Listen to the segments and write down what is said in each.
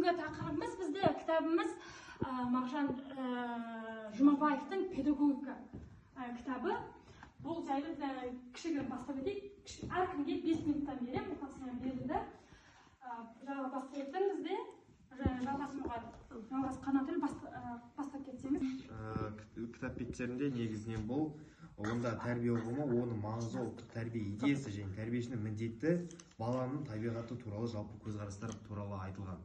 Бүгінгі тақырыбымыз бізде кітабымыз Мағжан Жұмабаевтың «Педагогика» кітабы. Бұл жайлы кішігірім бастап өтейік. Әркімге 5 минуттан беремін, тапсырма берілді. Бастап кеттіңіз де, Жалғас мұғалім, Жалғас Қанатұлы, бастап кетсеңіз. Кітап беттерінде негізінен бұл онда тәрбие ұғымы, оның маңызы, ұлттық тәрбие идеясы және тәрбиешінің міндеті, баланың табиғаты туралы жалпы көзқарастар туралы айтылған.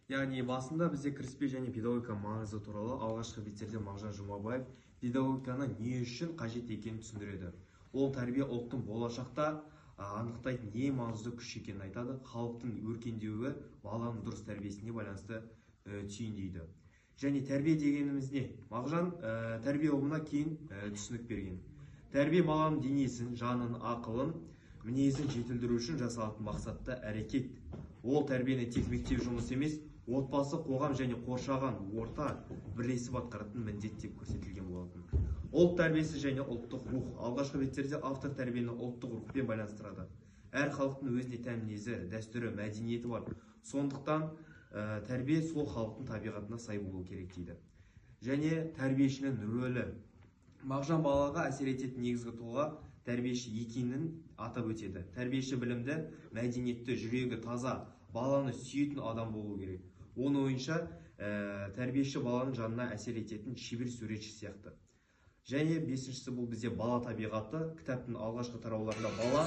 Яғни басында бізде кіріспе және педагогика маңызы туралы. Алғашқы беттерде Мағжан Жұмабаев педагогиканы не үшін қажет екенін түсіндіреді. Ол тәрбие ұлттың болашақта анықтайтын ең маңызды күш екенін айтады. Халықтың өркендеуі баланың дұрыс тәрбиесіне байланысты түйіндейді. Және тәрбие дегеніміз не? Мағжан тәрбие ұғымына кейін түсінік берген. Тәрбие — баланың денесін, жанын, ақылын, мінезін жетілдіру үшін жасалатын мақсатты әрекет. Ол тәрбиені тек мектеп жұмысы емес, отбасы, қоғам және қоршаған орта бірлесіп атқаратын міндет деп көрсетілген болатын. Ұлт тәрбиесі және ұлттық рух. Алғашқы беттерде автор тәрбиені ұлттық рухпен байланыстырады. Әр халықтың өзіне тән мінезі, дәстүрі, мәдениеті бар, сондықтан тәрбие сол халықтың табиғатына сай болу керек дейді. Және тәрбиешінің рөлі. Мағжан балаға әсер ететін негізгі тұлға тәрбиеші екенін атап өтеді. Тәрбиеші білімді, мәдениетті, жүрегі таза, баланы сүйетін адам болу керек. Оның ойынша, тәрбиеші баланың жанына әсер ететін шебер суретші сияқты. Және бесіншісі — бұл бізде бала табиғаты. Кітаптың алғашқы тарауларында бала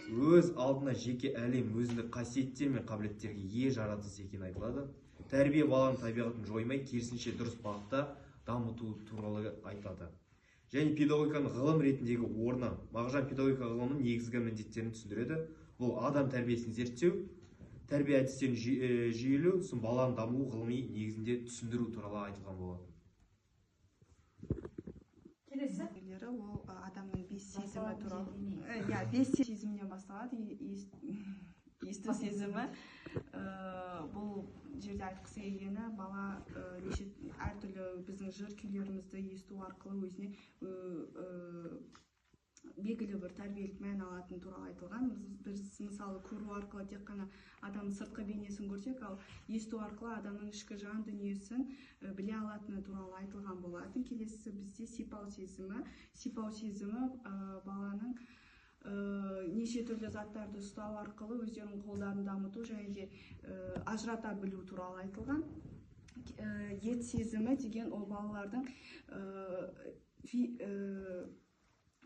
өз алдына жеке әлем, өзіндік қасиеттер мен қабілеттерге ие жаратылыс екені айтылады. Тәрбие баланың табиғатын жоймай, керісінше, дұрыс бағытта дамыту туралы айтады. Және педагогиканың ғылым ретіндегі орны. Мағжан педагогика ғылымының негізгі міндеттерін түсіндіреді. Бұл адам тәрбиесін зерттеу, тәрбие әдістерін жүйелеу, сосын баланың дамуы ғылыми негізінде түсіндіру туралы айтылған болатын. Келесі. Белгілері ол адамның бес сезімі туралы. Иә, бес сезімнен басталады. Есту сезімі. Бұл жерде айтқысы келгені, бала неше әртүрлі біздің жыр күйлерімізді есту арқылы өзіне белгілі бір тәрбиелік мән алатыны туралы айтылған. Біз, мысалы, көру арқылы тек қана адамның сыртқы бейнесін көрсек, ал есту арқылы адамның ішкі жан дүниесін біле алатыны туралы айтылған болатын. Келесісі бізде сипау сезімі. Сипау сезімі баланың неше түрлі заттарды ұстау арқылы өздерінің қолдарын дамыту және де ажырата білу туралы айтылған. Ет сезімі деген ол балалардың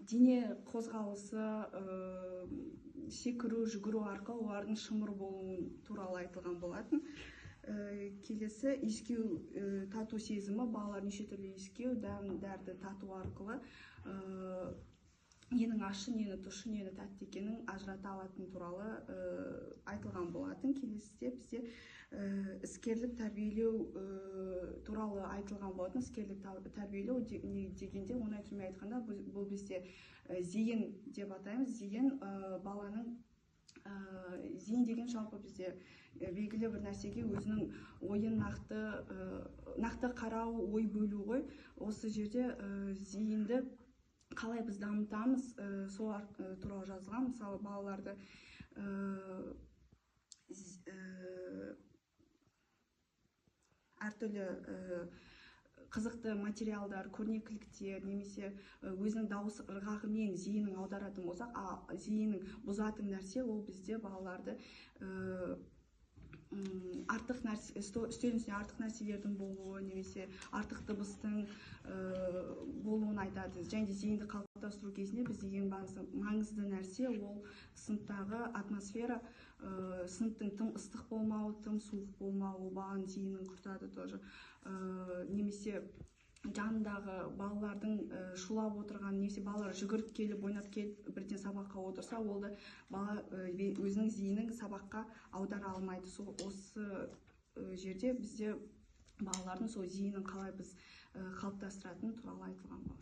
дене қозғалысы, секіру, жүгіру арқылы олардың шымыр болуы туралы айтылған болатын. Келесі иіскеу, тату сезімі. Балалар неше түрлі иіскеу, дәм дәрді тату арқылы ненің ащы, нені тұщы, нені тәтті екенін ажырата алатын туралы айтылған болатын. Келесіде бізде іскерлік тәрбиелеу туралы айтылған болатын. Іскерлік тәрбиелеу не дегенде, оңай тілмен айтқанда, бұл бізде зейін деп атаймыз. Зейін, баланың зейін деген жалпы бізде белгілі бір нәрсеге өзінің ойын нақты қарау, ой бөлу ғой. Осы жерде зейінді қалай біз дамытамыз, сол туралы жазылған. Мысалы, балаларды әртүрлі қызықты материалдар, көрнекіліктер немесе өзінің дауыс ырғағымен зейінін аударатын болсақ, а зейінін бұзатын нәрсе ол бізде балаларды артық нәрсе, үстел үстінде артық нәрселердің болуы немесе артық дыбыстың болуын айтады. Және де зейінді қалыптастыру кезінде бізде ең маңызды нәрсе ол сыныптағы атмосфера, сыныптың тым ыстық болмауы, тым суық болмауы, ол баланың зейінін құртады тоже. Немесе жанындағы балалардың шулап отырған, немесе балалар жүгіріп келіп, ойнап келіп, бірден сабаққа отырса, ол да бала өзінің зейінін сабаққа аудара алмайды. Сол осы жерде бізде балалардың сол зейінін қалай біз қалыптастыратыны туралы айтылған болады.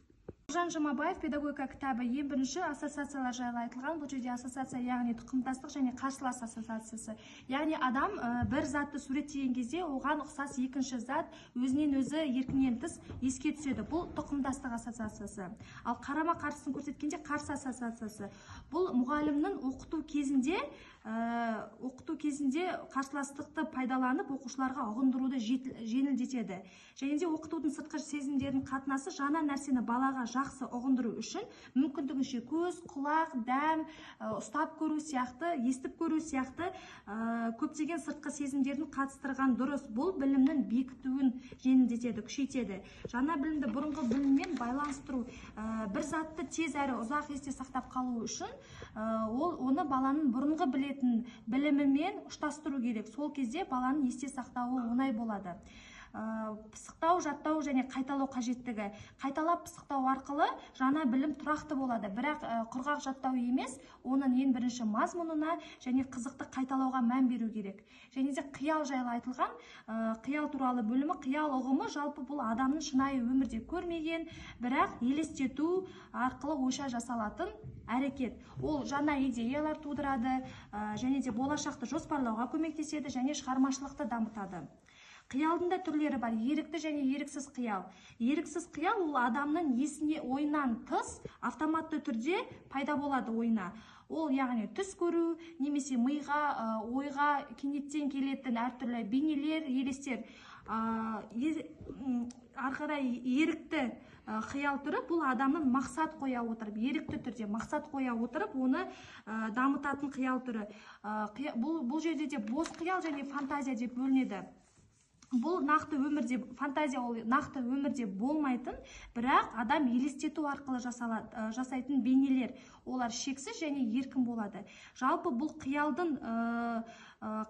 Мағжан Жұмабаев «Педагогика» кітабы. Ең бірінші ассоциациялар жайлы айтылған. Бұл жерде ассоциация, яғни тұқымдастық және қарсылас ассоциациясы. Яғни адам бір затты суреттеген кезде оған ұқсас екінші зат өзінен өзі еркінен тыс еске түседі. Бұл тұқымдастық ассоциациясы. Ал қарама қарсысын көрсеткенде қарсы ассоциациясы. Бұл мұғалімнің оқыту кезінде Оқыту кезінде қарсыластықты пайдаланып, оқушыларға ұғындыруды жеңілдетеді. Және де оқытудың сыртқы сезімдерінің қатынасы: жаңа нәрсені балаға жақсы ұғындыру үшін мүмкіндігінше көз, құлақ, дәм, ұстап көру сияқты, естіп көру сияқты көптеген сыртқы сезімдерін қатыстырған дұрыс. Бұл білімнің бекітуін жеңілдетеді, күшейтеді. Жаңа білімді бұрынғы біліммен байланыстыру: бір затты тез әрі ұзақ есте сақтап қалу үшін ол оны баланың бұрынғы білетін білімімен ұштастыру керек. Сол кезде баланың есте сақтауы оңай болады. Пысықтау, жаттау және қайталау қажеттігі: қайталап пысықтау арқылы жаңа білім тұрақты болады, бірақ құрғақ жаттау емес, оның ең бірінші мазмұнына және қызықты қайталауға мән беру керек. Және де қиял жайлы айтылған, қиял туралы бөлімі. Қиял ұғымы жалпы бұл адамның шынайы өмірде көрмеген, бірақ елестету арқылы ойша жасалатын әрекет. Ол жаңа идеялар тудырады және де болашақты жоспарлауға көмектеседі және шығармашылықты дамытады. Қиялдың да түрлері бар: ерікті және еріксіз қиял. Еріксіз қиял ол адамның есіне, ойынан тыс автоматты түрде пайда болады ойына. Ол, яғни, түс көру немесе миға, ойға кенеттен келетін әртүрлі бейнелер, елестер. Ары қарай ерікті қиял түрі бұл адамның мақсат қоя отырып, ерікті түрде мақсат қоя отырып, оны дамытатын қиял түрі. Бұл жерде де бос қиял және фантазия деп бөлінеді. Бұл нақты өмірде, фантазия ол нақты өмірде болмайтын, бірақ адам елестету арқылы жасайтын бейнелер. Олар шексіз және еркін болады. Жалпы бұл қиялдың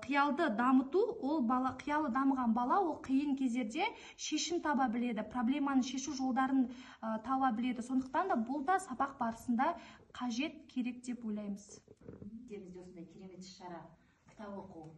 қиялды дамыту, ол бала, қиялы дамыған бала ол қиын кездерде шешім таба біледі, проблеманы шешу жолдарын таба біледі. Сондықтан да бұл да сабақ барысында қажет, керек деп ойлаймыз. Мектебімізде осындай керемет іс шара, кітап оқу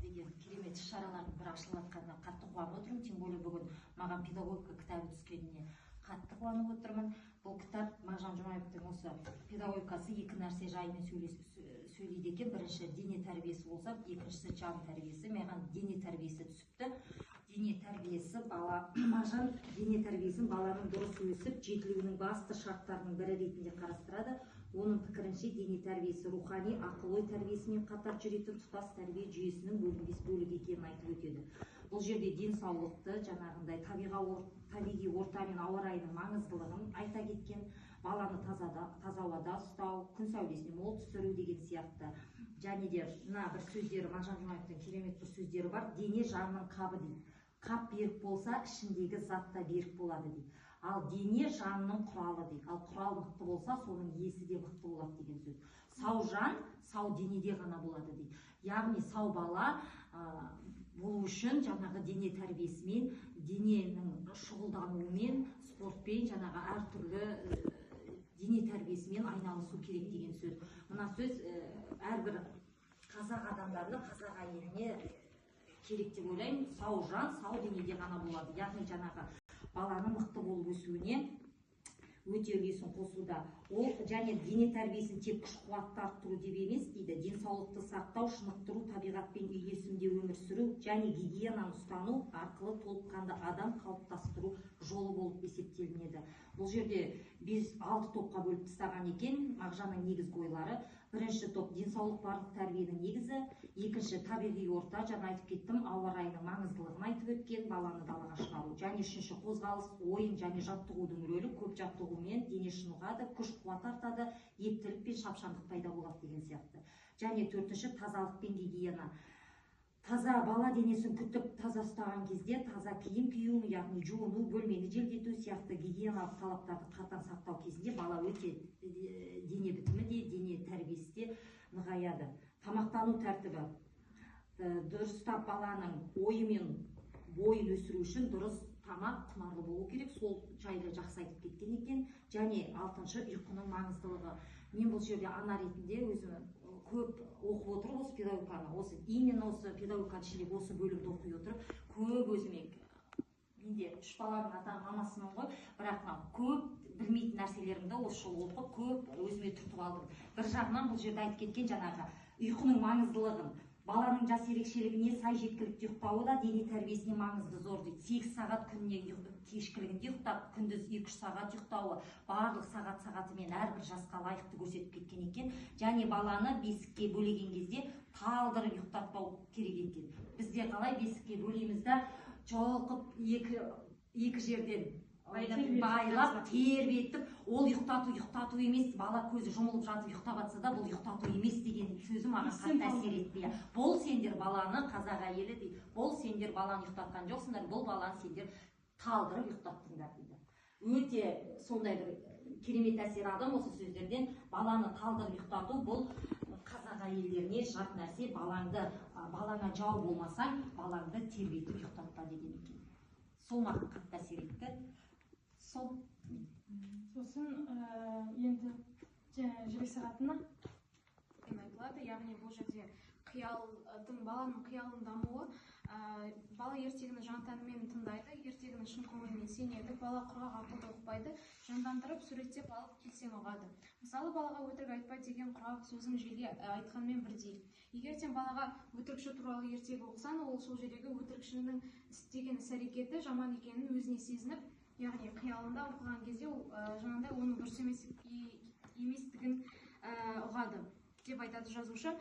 деген керемет іс шаралардың бірі ашылып жатқанына қатты қуанып отырмын. Тем более бүгін маған педагогика кітабы түскеніне қатты қуанып отырмын. Бұл кітап, Мағжан Жұмабаевтың осы педагогикасы екі нәрсе жайымен сөйлейді екен. Бірінші дене тәрбиесі болса, екіншісі жан тәрбиесі. Маған дене тәрбиесі түсіпті. Дене тәрбиесі, бала, Мағжан дене тәрбиесін баланың дұрыс өсіп жетілуінің басты шарттарының бірі ретінде қарастырады. Оның пікірінше, дене тәрбиесі рухани, ақыл ой тәрбиесімен қатар жүретін тұтас тәрбие жүйесінің бөлінбес бөлігі екенін айтып өтеді. Бұл жерде денсаулықты, жаңағындай табиғи орта мен ауа райының маңыздылығын айта кеткен, баланы таза ауада ұстау, күн сәулесіне мол түсіру деген сияқты. Және де мына бір сөздері, Мағжан Жұмабаевтың керемет бір сөздері бар: «Дене жанның қабы», – дейді. «Қап берік болса, ішіндегі зат та берік болады», – дейді. Ал дене жанның құралы дейді. Ал құрал мықты болса, соның иесі де мықты болады деген сөз. Сау жан сау денеде ғана болады дейді. Яғни сау бала болу үшін жаңағы дене тәрбиесімен, дененің шұғылдануымен, спортпен, жаңағы әртүрлі дене тәрбиесімен айналысу керек деген сөз. Мына сөз әрбір қазақ адамдарына, қазақ әйеліне керек деп ойлаймын. Сау жан сау денеде ғана болады. Яғни жаңағы баланың мықты болып өсуіне өте үлесін қосуда. Ол және дене тәрбиесін тек күш қуатты арттыру деп емес дейді, денсаулықты сақтау, шынықтыру, табиғатпен үйлесімде өмір сүру және гигиенаны ұстану арқылы толыққанды адам қалыптастыру жолы болып есептелінеді. Бұл жерде бес алты топқа бөліп тастаған екен Мағжанның негізгі ойлары. Бірінші топ – денсаулық, барлық тәрбиенің негізі. Екінші – табиғи орта, жаңа айтып кеттім, ауа райының маңыздылығын айтып өткен, баланы далаға шығару. Және үшінші – қозғалыс, ойын және жаттығудың рөлі. Көп жаттығумен дене шынығады, күш қуат артады, ептілік пен шапшаңдық пайда болады деген сияқты. Және төртінші – тазалық пен гигиена. Таза бала денесін күтіп, таза ұстаған кезде, таза киім кию, яғни жуыну, бөлмені желдету сияқты гигиеналық талаптарды қатаң сақтау кезінде бала өте дене бітімі де, дене тәрбиесі де нығаяды. Тамақтану тәртібі дұрыстап, баланың ойы мен бойын өсіру үшін дұрыс тамақ, құнарлы болу керек, сол жайлы жақсы айтып кеткен екен. Және алтыншы – ұйқының маңыздылығы. Мен бұл жерде ана ретінде өзім көп оқып отырып осы педагогиканы, осы именно осы педагогиканың ішіндегі осы бөлімді оқи отырып, көп өзіме, мен де үш баланың ата мамасымын ғой, бірақ мынау көп білмейтін нәрселерімді осы жолы оқып, көп өзіме түртіп алдым. Бір жағынан бұл жерде айтып кеткен жаңағы ұйқының маңыздылығын. Баланың жас ерекшелігіне сай жеткілікті ұйықтауы да дене тәрбиесіне маңызды зор дейді. 8 сағат күніне кешкілігінде ұйықтап, күндіз 2-3 сағат ұйықтауы, барлық сағат-сағатымен әрбір жасқа лайықты көрсетіп кеткен екен. Және баланы бесікке бөлеген кезде талдырып ұйықтатпау керек екен. Бізде қалай бесікке бөлейміз да, жұлқып екі жерден байлап тербетіп, ол ұйықтату емес, бала көзі жұмылып жатып ұйықтап жатса да бұл ұйықтату емес деген сөзі маған қатты әсер етті. Бұл сендер баланы, қазақ әйелі дейді, бұл сендер баланы ұйықтатқан жоқсыңдар, бұл баланы сендер талдырып ұйықтаттыңдар дейді. Өте сондай бір керемет әсер алдым осы сөздерден. Баланы талдырып ұйықтату бұл қазақ әйелдеріне жат нәрсе. Балаңа жау болмасаң, балаңды тербетіп ұйықтатпа деген екен. Сол маған қатты әсер етті. Сол. Сосын енді жібек сағатына айтылады, яғни бұл жерде қиялдың, баланың қиялының дамуы, бала ертегіні жан тәнімен тыңдайды, ертегіні шын көңілімен сенеді, бала құрғақ ақылды ұқпайды, жандандырып суреттеп алып келсең ұғады. Мысалы, балаға өтірік айтпа деген құрғақ сөзің желге айтқанмен бірдей. Егер сен балаға өтірікші туралы ертегі оқысаң, ол сол жердегі өтірікшінің істеген іс-әрекеті жаман екенін өзіне сезініп, яғни қиялында оқыған кезде ол жаңағыдай оның дұрыс еместігін ұғады деп айтады жазушы.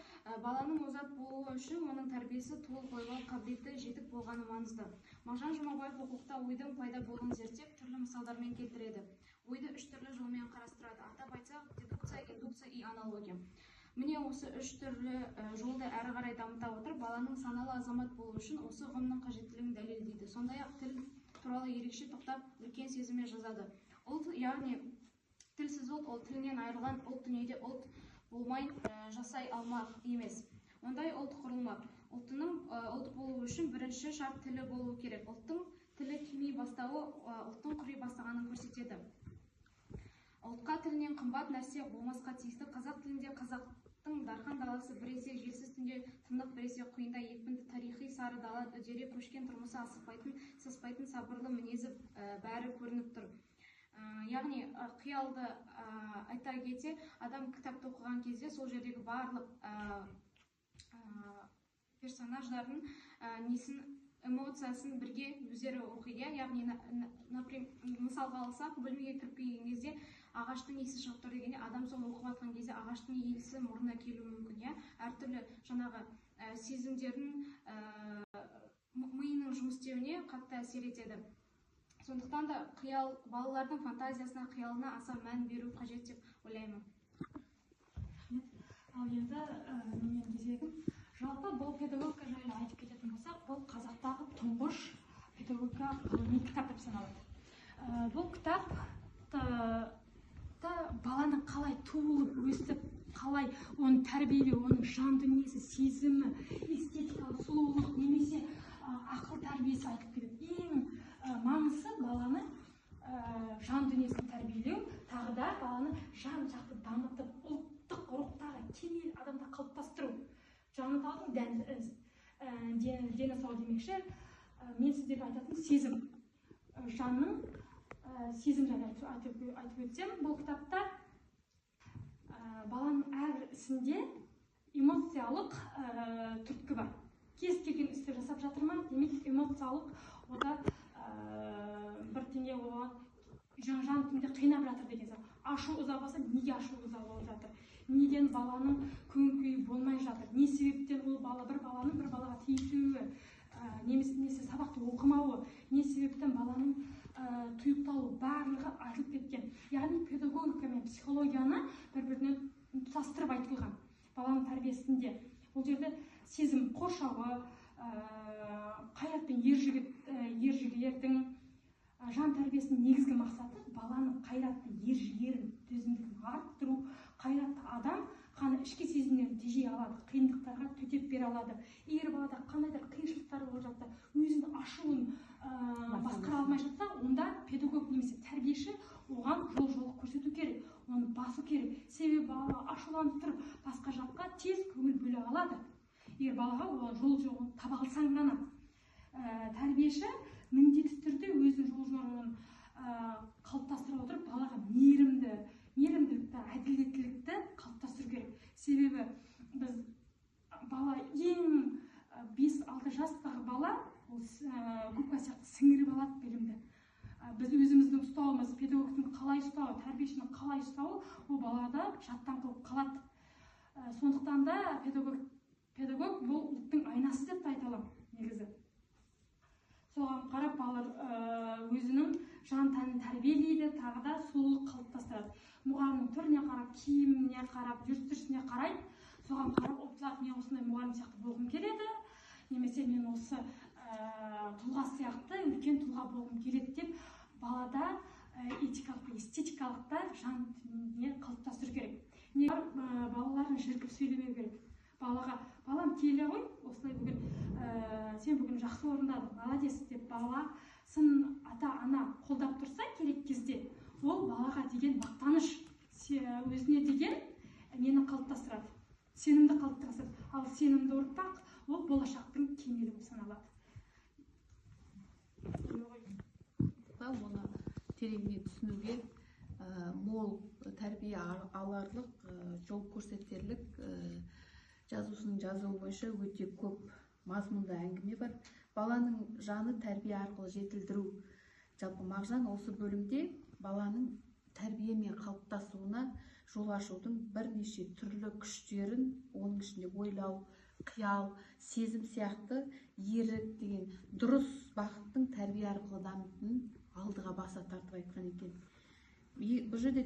Баланың озат болуы үшін оның тәрбиесі толық ойлау қабілеті жетік болғаны маңызды. Мағжан Жұмабаев оқулықта ойдың пайда болуын зерттеп, түрлі мысалдармен келтіреді. Ойды үш түрлі жолмен қарастырады. Атап айтсақ, дедукция, индукция и аналогия. Міне осы үш түрлі жолды әрі қарай дамыта отырып, баланың саналы азамат болуы үшін осы ұғымның қажеттілігін дәлелдейді. Сондай-ақ тіл туралы ерекше тоқтап, үлкен сезіммен жазады. Ұлт, яғни тілсіз ұлт, ол тілінен айырылған ұлт дүниеде ұлт болмай жасай алмақ емес. Ондай ұлт құрылмақ. Ұлтының ұлт болуы үшін бірінші шарт тілі болуы керек. Ұлттың тілі кеми бастауы ұлттың құри бастағанын көрсетеді. Ұлтқа тілінен қымбат нәрсе болмасқа тиісті. Қазақ тілінде қазақтың дархан даласы біресе желсіз түнде тынық, біресе құйындай екпінді тарихи сары дала үдере көшкен тұрмысы, асықпайтын, саспайтын сабырлы мінезі бәрі көрініп тұр. Яғни қиялды айта кетсе, адам кітапты оқыған кезде сол жердегі барлық персонаждардың несін, эмоциясын бірге өздері оқиды. Яғни, мысалға алсақ, бөлмеге кіріп келген кезде ағаштың иісі шығып тұр дегенде, адам соны оқып жатқан кезде ағаштың иісі мұрнына келуі мүмкін, иә? Әртүрлі жаңағы сезімдердің миының жұмыс істеуіне қатты әсер етеді. Сондықтан да қиял, балалардың фантазиясына, қиялына аса мән беру қажет деп ойлаймын. Ал енді менің кезегім. Жалпы бұл педагогика жайлы айтып кететін болсақ, бұл қазақтағы тұңғыш педагогика ғылыми кітап деп саналады. Бұл кітап баланың қалай туылып өсіп, қалай оны тәрбиелеу, оның жан дүниесі, сезімі, эстетикалық сұлулық немесе ақыл тәрбиесі айтып келеді. Ең маңыздысы баланы жан дүниесін тәрбиелеу, тағы да баланы жан жақты дамытып, ұлттық рухтағы кемел адамды қалыптастыру. Жаны таудың дені сау демекші, мен сіздерге айтатын сезім, жанның сезім жайлы айтып өтсем, бұл кітапта баланың әрбір ісінде эмоциялық түрткі бар. Кез келген істі жасап жатыр ма, демек эмоциялық ода бірдеңе оған жан түнде қинап жатыр деген сияқты. Ашу ыза болса, неге ашу ыза болып жатыр? Неден баланың көңіл күйі болмай жатыр? Не себептен ол бала бір баланың бір балаға тиісуі, немесе сабақты оқымауы, не себептен баланың тұйықталуы, барлығы айтылып кеткен. Яғни педагогика мен психологияны бір-біріне тұтастырып айтылған баланың тәрбиесінде. Бұл жерде сезім қоршауы, қайрат пен ер жігердің жан тәрбиесінің негізгі мақсаты баланың қайратты, ер жігерін, төзімділігін арттыру. Қайратты адам қана ішкі сезімдерін тежей алады, қиындықтарға төтеп бере алады. Егер балада қандай да қиыншылықтар болып жатса, өзінің ашуын басқара алмай жатса, онда педагог немесе тәрбиеші оған жол көрсету керек, оны басу керек. Себебі бала ашуланып тұрып басқа жаққа тез көңіл бөле алады. Егер балаға оған жол жолын таба алсаң ғана. Тәрбиеші міндетті түрде өзінің жол жорығын қалыптастыра отырып, балаға мейірімділікті, әділеттілікті қалыптастыру керек. Себебі біз бала ең губка сияқты сіңіріп алады білімді. Біз өзіміздің ұстауымыз, педагогтың қалай ұстауы, тәрбиешінің қалай ұстауы, ол балада жаттан қылып қалады. Сондықтан да педагог бұл ұлттың айнасы деп те айта аламын негізі. Соған қарап балалар өзінің жан тәнін тәрбиелейді, тағы да сұлулық қалыптастырады. Мұғалімнің түріне қарап, киіміне қарап, жүріс тұрысына қарайды, соған қарап ұмтылады: мен осындай мұғалім сияқты болғым келеді, немесе мен осы тұлға сияқты үлкен тұлға болғым келеді деп балада этикалық, эстетикалық та жан дүние қалыптастыру керек. Не балаларын жіркіп сөйлемеу керек. Балаға: «Балам, келе ғой, осылай бүгін сен бүгін жақсы орындадың, молодец», – деп баласын ата ана қолдап тұрса керек кезде, ол балаға деген мақтаныш, өзіне деген нені қалыптастырады, сенімді қалыптастырады. Ал сенімді ұрпақ ол болашақтың кемелі болып саналады. Оны тереңінен түсінуге мол тәрбие аларлық, жол көрсетерлік, жазушының жазуы бойынша өте көп мазмұнды әңгіме бар. Баланың жаны тәрбие арқылы жетілдіру. Жалпы Мағжан осы бөлімде баланың тәрбиемен қалыптасуына жол ашудың бірнеше түрлі күштерін, оның ішінде ойлау, қиял, сезім сияқты ерік деген дұрыс бағыттың тәрбие арқылы дамитынын алдыға баса тартып айтқан екен. Бұл жерде